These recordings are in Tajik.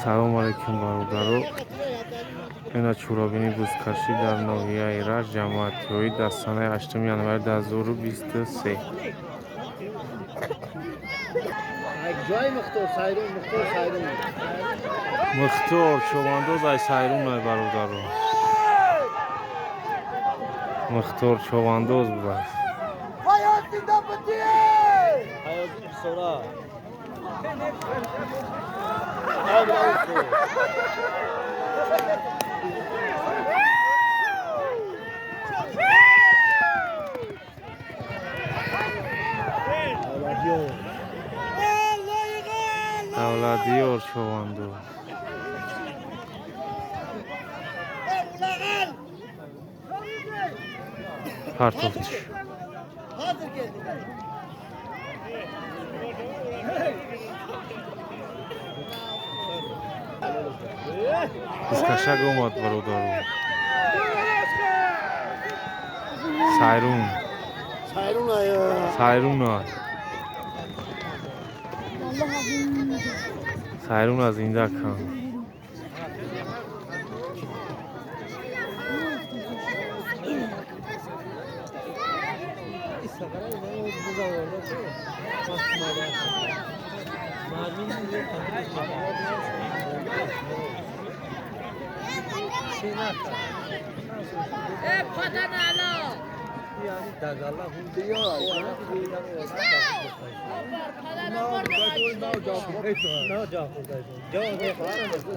Салому алайкум, бародаро. Ина чӯробини бузкашӣ дар ноҳияи Рашт, ҷамоати Ҳоид, дар санаи 8 январи 2023. Ҷои Мухтор Сайрун, Мухтор Сайрун. Мухтор човандоз ай Сайрун ай, бародаро. Мухтор човандоз будааст. Ҳаётин Ҳисора. Давлатиёр човандоз. Партофтиш. Бузкашак омад, бародаро. Сайрун. Сайрун ая. Сайрун ай. Сайруна зинда кан.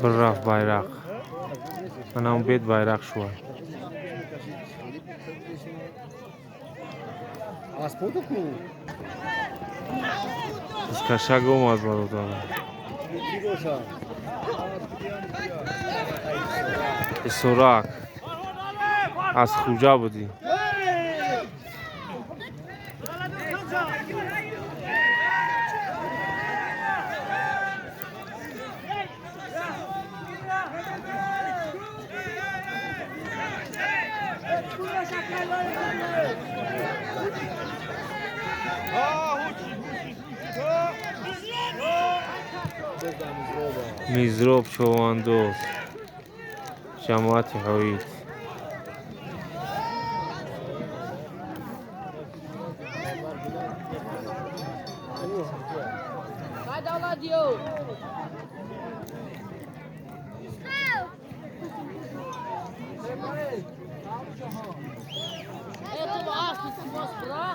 Бирафт байрақ. Манам бед байрақ шувай. Асподу ку. Бузкашак омад, бародаро. Чӣ боша? Ҳисорак. Аз Хуҷа будӣ. Мизроб човандоз. Ҷамоати Ҳоид. Vai dar o ladinho. Eu tô acho que se mostrar.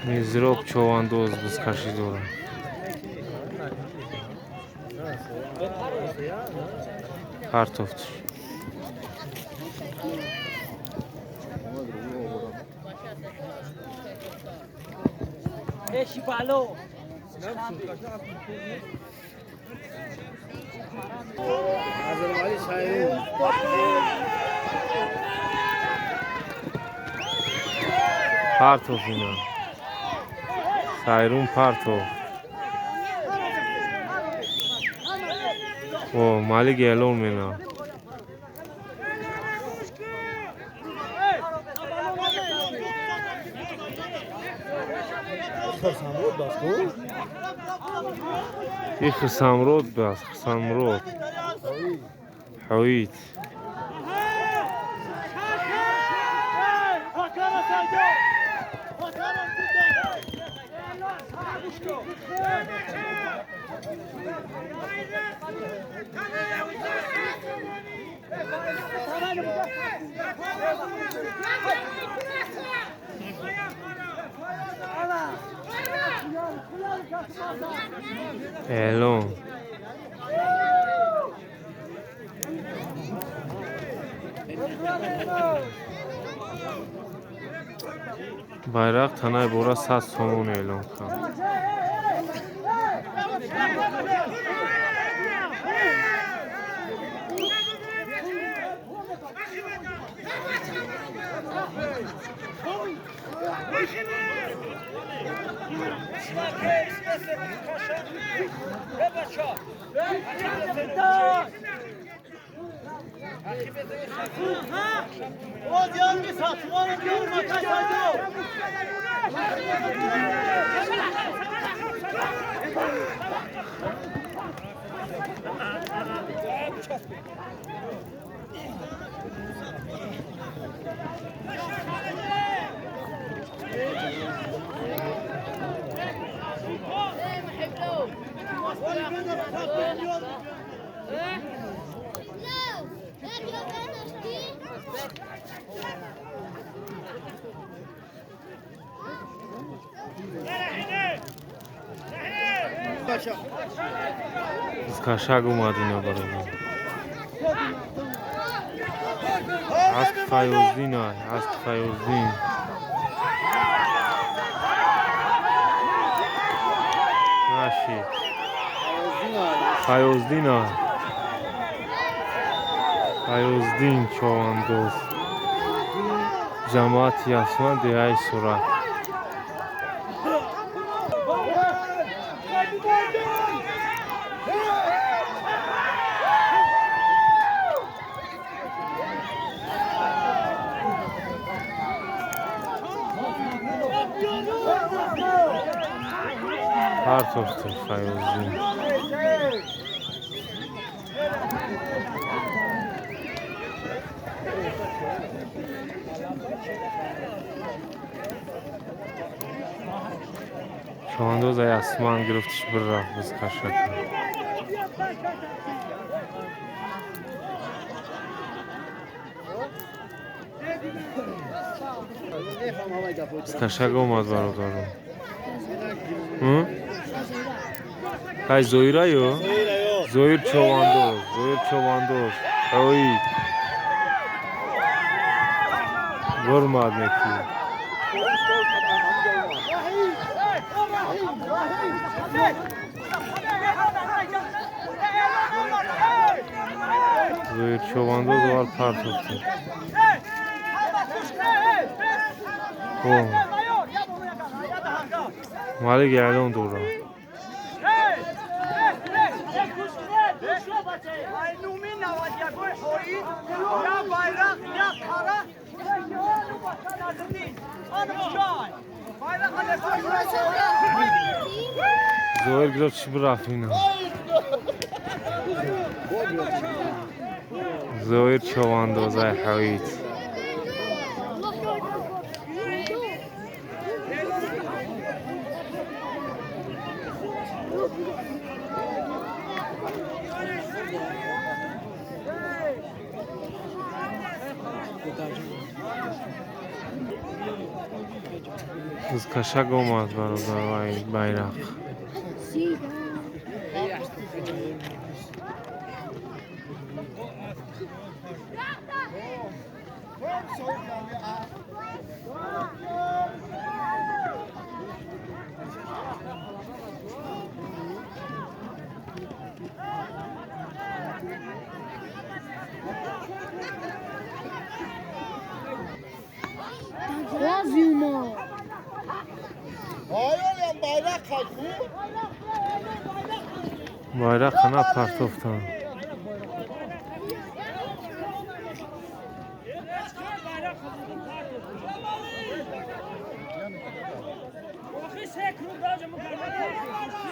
Мизроб човандоз бузкашӣ дорад. Партофтиш. Deixa balão. Азарвали Сайрун. Партоф ина. Сайрун партоф. О, Малик эълон мена. Хурсамрод бас ку. И Хисамрод бас, Хисамрод. Ҳоид. Эълон. Байрақ танаи бора 100 сомон эълон кард. Кашак омад ино бародар. Асп Файёздин ай, асп Файёздин. Нашид. Файёздин ай. Файёздин човандоз. Ҷамоати Ясман деҳаи Сурат. Партофти Файёздин. Човандоз ай Асман гирифтиш бирафт бизкашак. Бизкашак омад бародарон. Ай Зоира ё? Зоир човандоз, Зоир човандоз. Ой. Бурмад неки. Зоир човандоз вар партофт. О. Малик ялон дора. Зоир гирифт чӣ бирафт ино. Зоир човандозаи ҳавид. Кашак омад бародар ай байрақ. Байрақ ана партофтанд.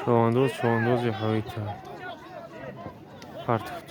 Човандоз човандози ҳавита партофт.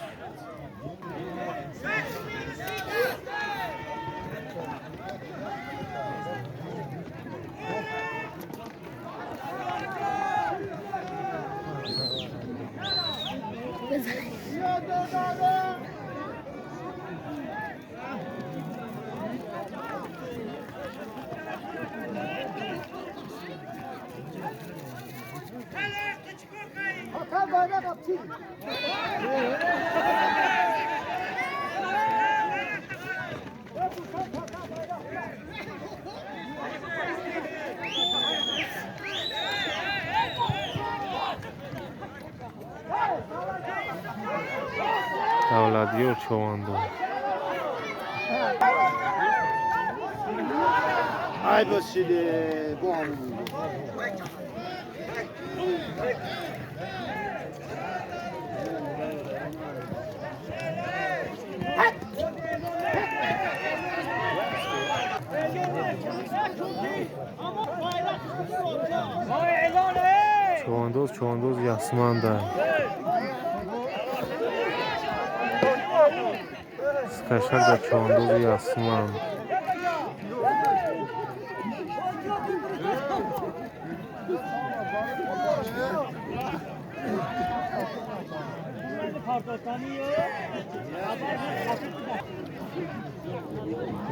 Давлатёр човандоз. Ай бошиде бо ҳамун. Чувандоз, чувандоз Ясманда. Бузкашак дар чувандози Ясманд.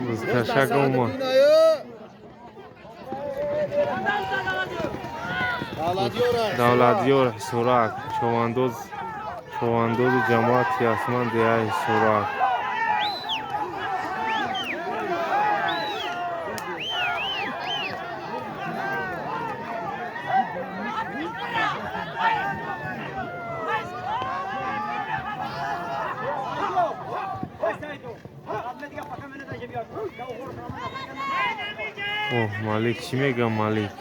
Бузкашак омад. Давлатёр Ҳисорак, чувандоз, чувандози ҷамоати Ясман деҳаи Ҳисорак. Оҳ, Малик чӣ мега, Малик?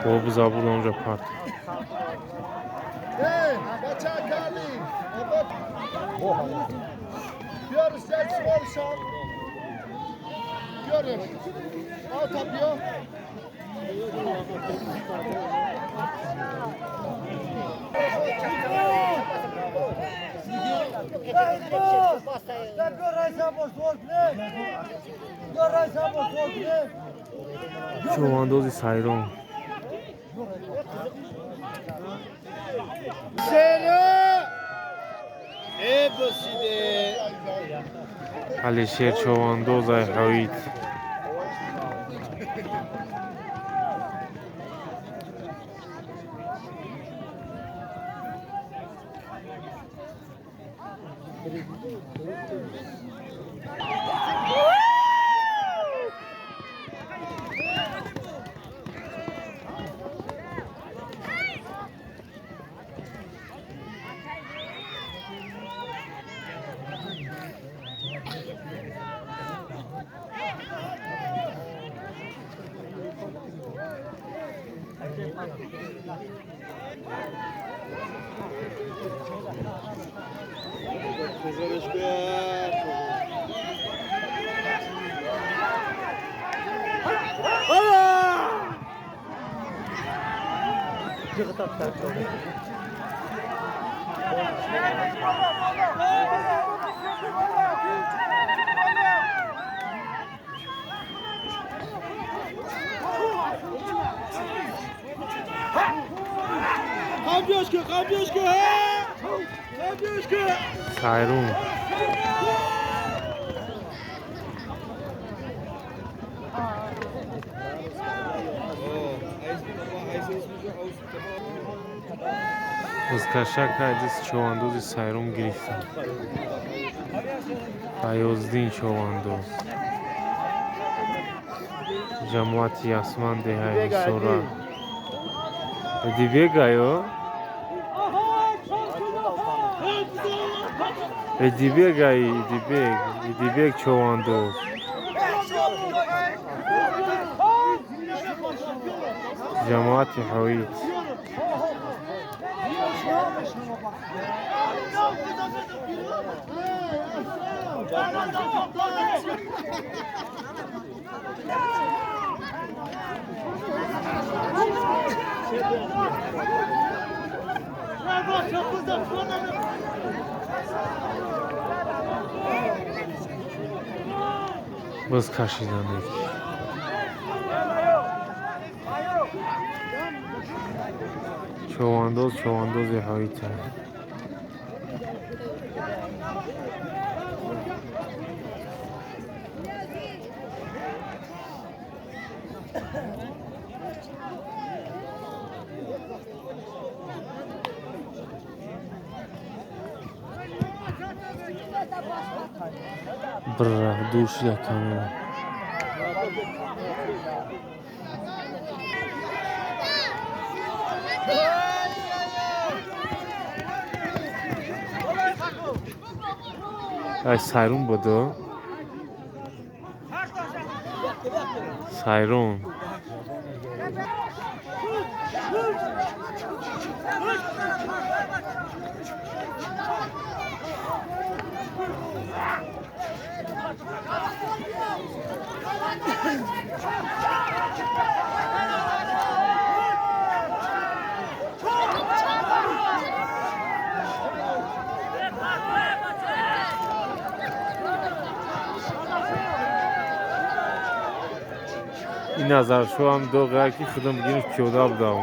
Бо забур онҷо парт. Чувандози Сайрон. Алишер чувандоз ай ҳавид. Сайрун. Бузкашак ҳадис чувандози Сайрун гирифтанд. Фаёздин чувандоз. Ҷамоати Ясман деҳаи Ҳисора. Эдибегайо? Эдибег ай, Эдибег, Эдибег чувандоз. Ҷамоати Ҳоид. Боз кашиданек. Чувандоз, чувандози ҳоита. Бра, дур шуда камера. Ай, Сайрун будо? Сайрун. Ин назаршоам доғе ки худам бигириш пиёда будам.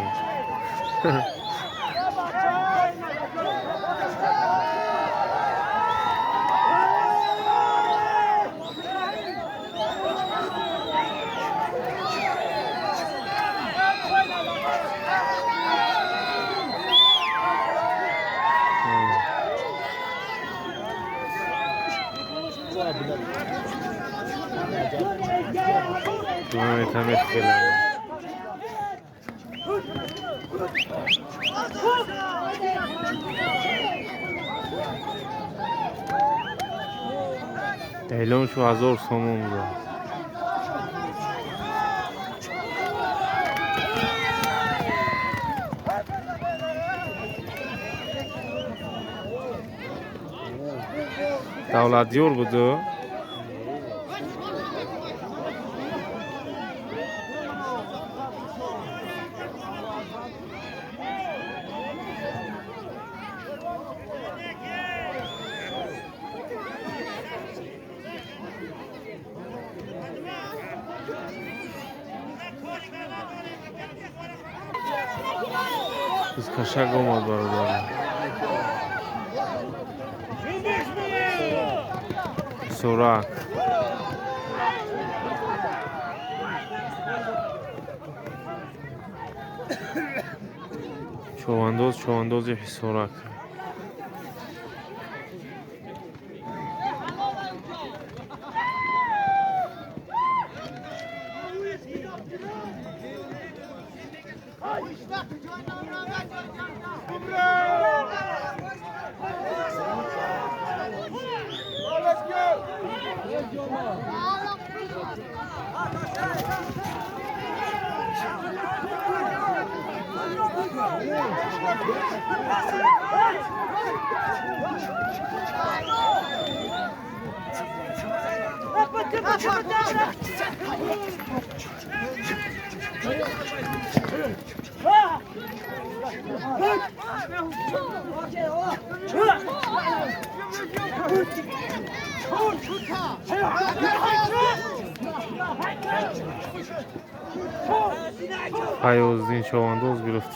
Эълон шу 1000 сомон буда. Давлатёр буду. Кашак омад бародар. Сурак. Човандоз, човандози Ҳисорак. Файоздин човандоз гирифт.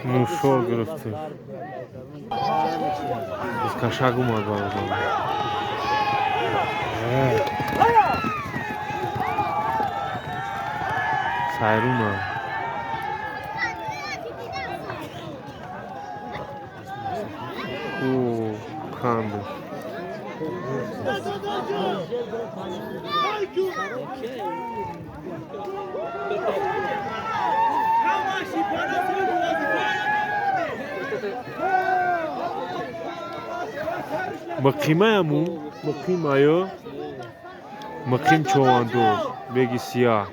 Мушор гирифти. Кашак омад бародар. Сайруна. О, канд. Муқимаяму, муқимаю, муқим човандоз, беги сиёҳ.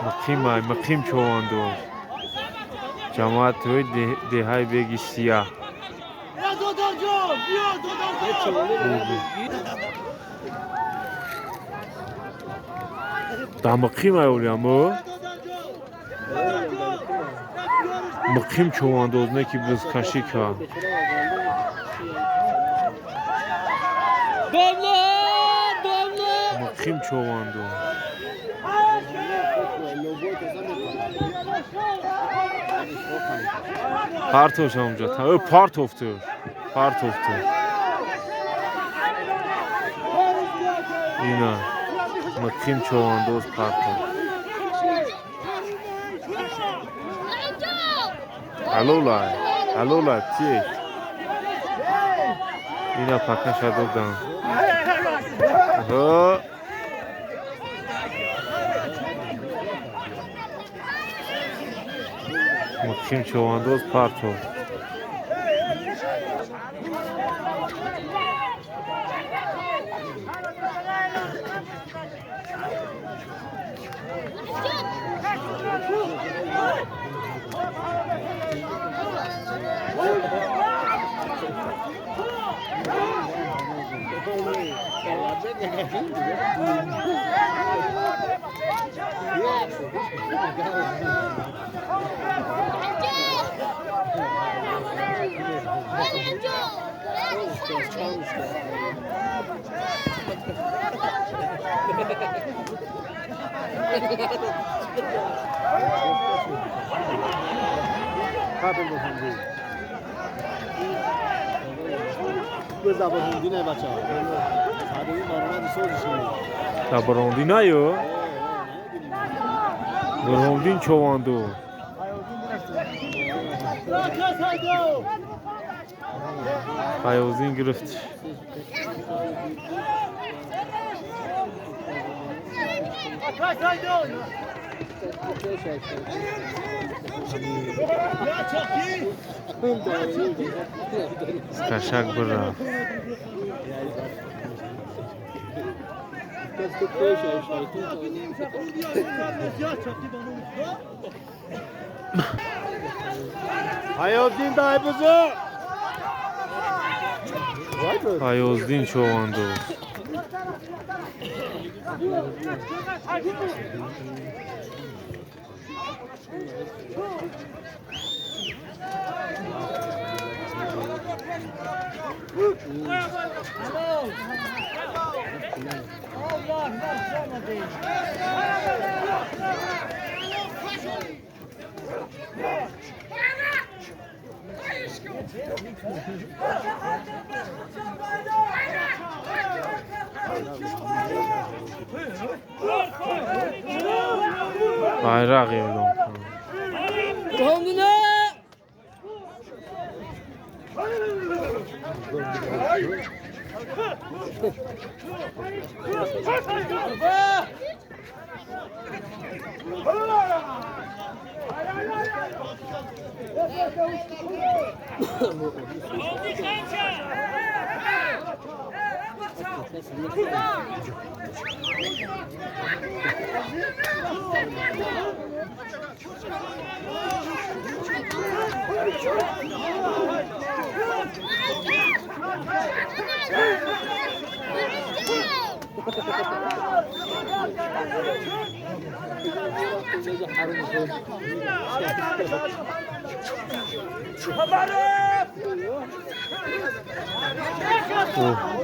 Муқимай, муқим човандоз. Ҷамоатҳои деҳаи беги сиёҳ. Да муқим айолиаму? Муқим човандоз не ки бизкашӣ кард. Муқим човандоз. Партош ҳамҷа. Партофту. Партофту. Ина. Муқим Човандоз партов. Ҳалолай, ҳалолай, тие. Ина пакаша додам. Муқим Човандоз партов. Бурҳондинаю? Бурҳондин Чованду. Ҳаёзин гирифт. Кашак бирафт. Ҳаёздин дайбузу. Ҳаёздин Човандоз. Байрақ эълон кун.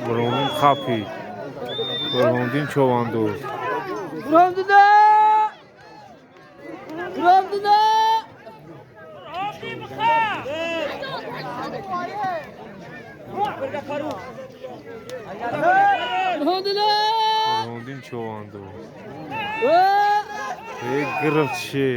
Бурҳондин қапид. Бурҳондин Човандоз. Бурҳондин Човандоз. Эй гирифт чи.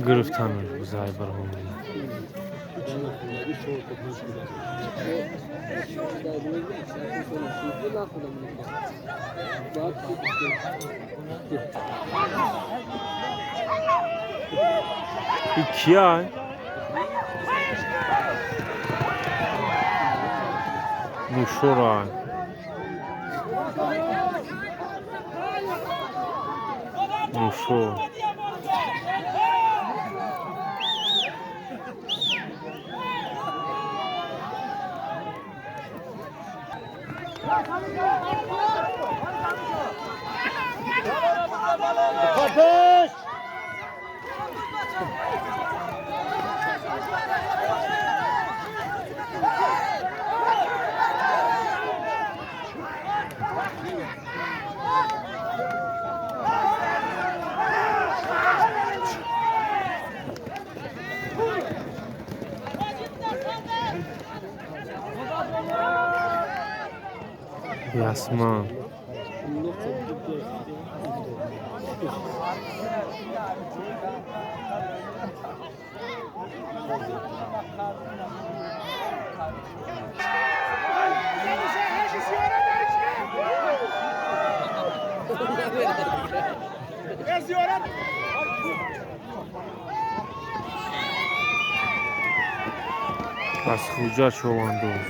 Гирифтан бузай Бурҳондин. Кия? Нушора. Нушор. Пеш! Ясман. Аз Хуҷа Човандоз.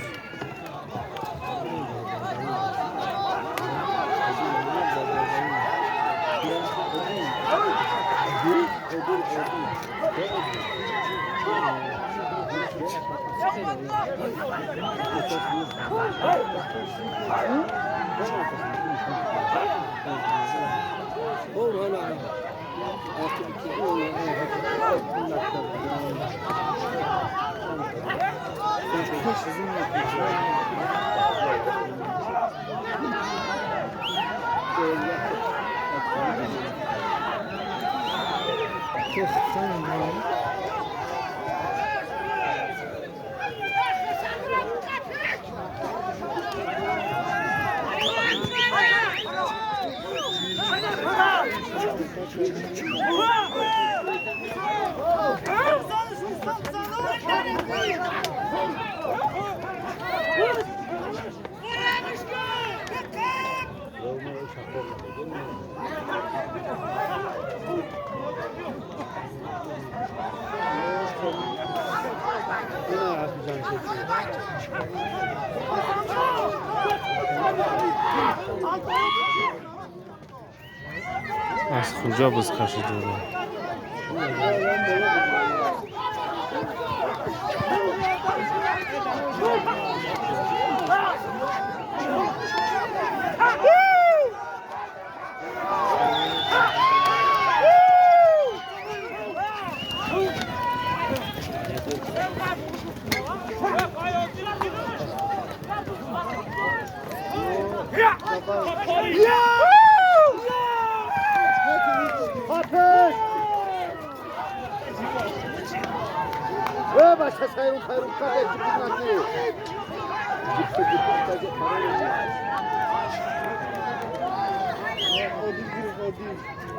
Аз Хуҷа бузкашӣ дорад.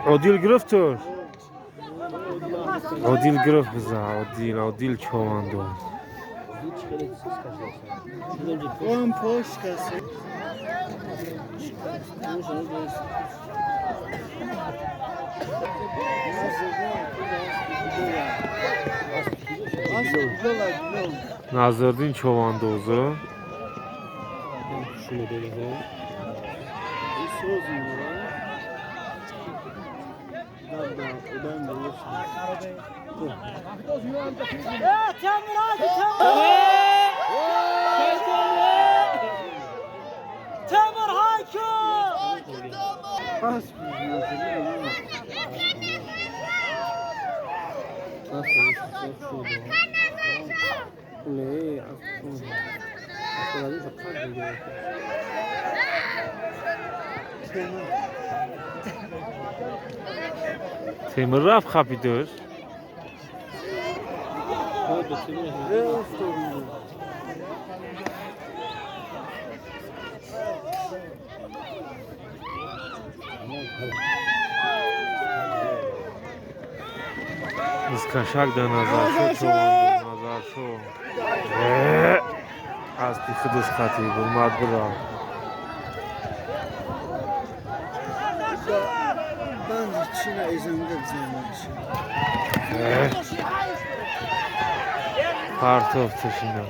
Одил гирифт туш. Одил гирифт биза. Одил, Одил Човандоз. Он пошкаст. Назриддин Човандозу. Темир рафт хапидуш. Бузкашак да Назаршо Човандоз, Назаршо. Аспи худаш хати бурмад бирав. Партов тушина.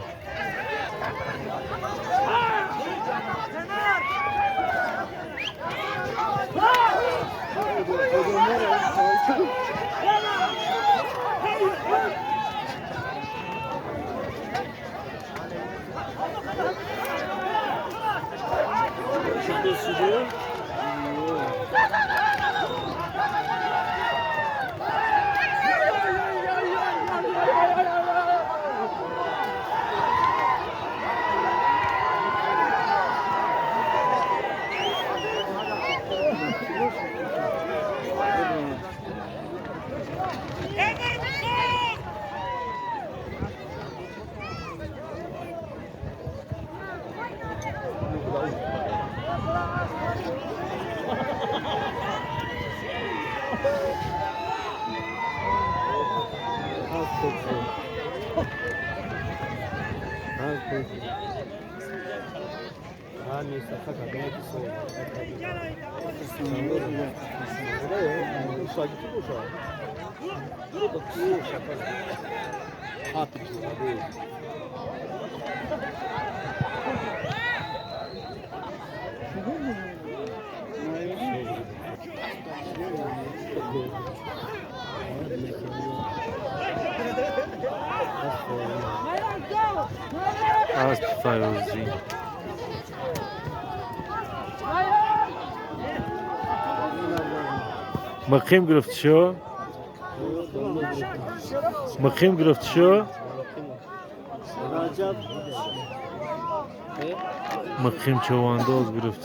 Асп Файозӣ. Муқим гирифт шо? Муқим гирифт шо? Муқим човандоз гирифт.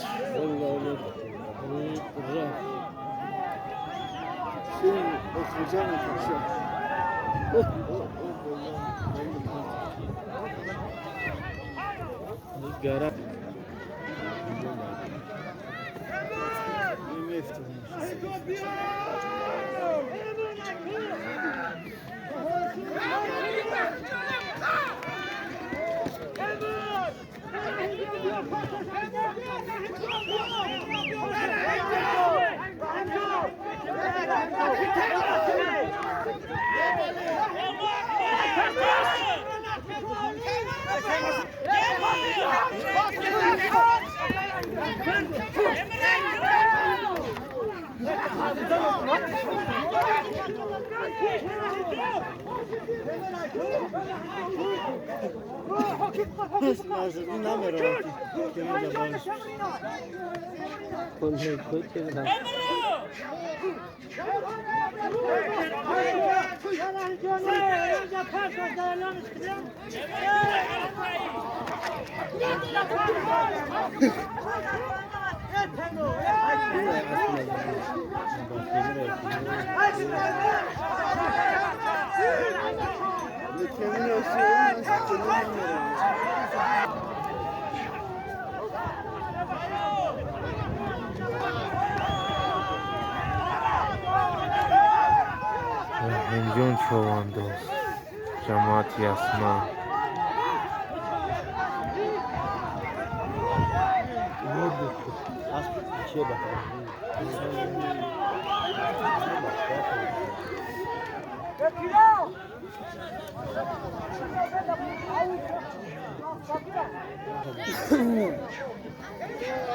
Раҳимҷон Човандоз, ҷамоати Ясман.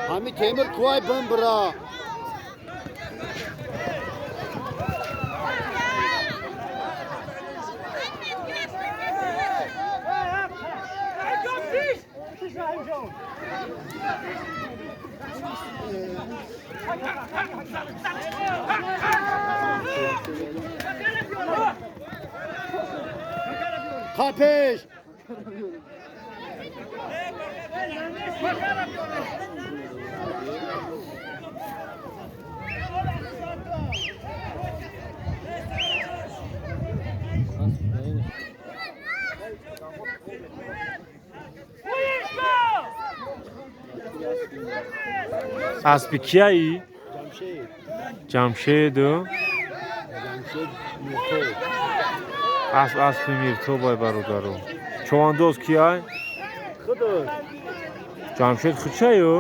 Ҳами Темир кувай бин бира. Қапеш! Аспи кияи? Ҷамшеду? Асп аспи Миртобай, бародаро. Човандоз кияй? Ҷамшед хучаю?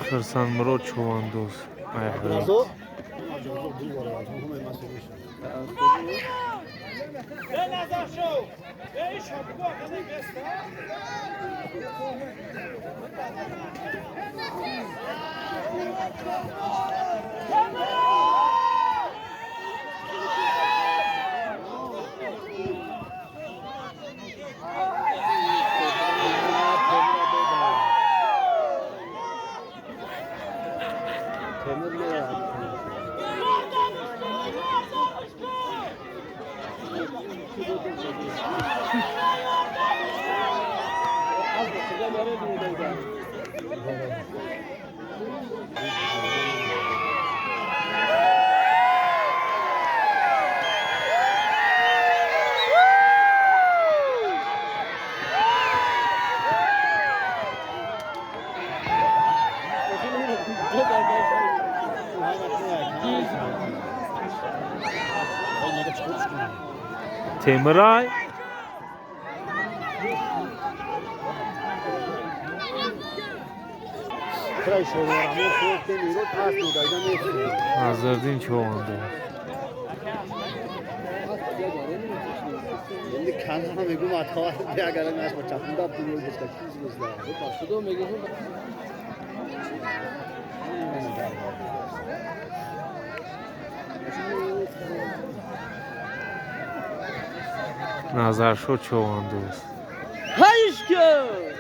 Хирсанмурод Човандоз. Айҳоят. Темирай. Назардин чоғанда. Назаршо чоғандӯст. Ҳайшка!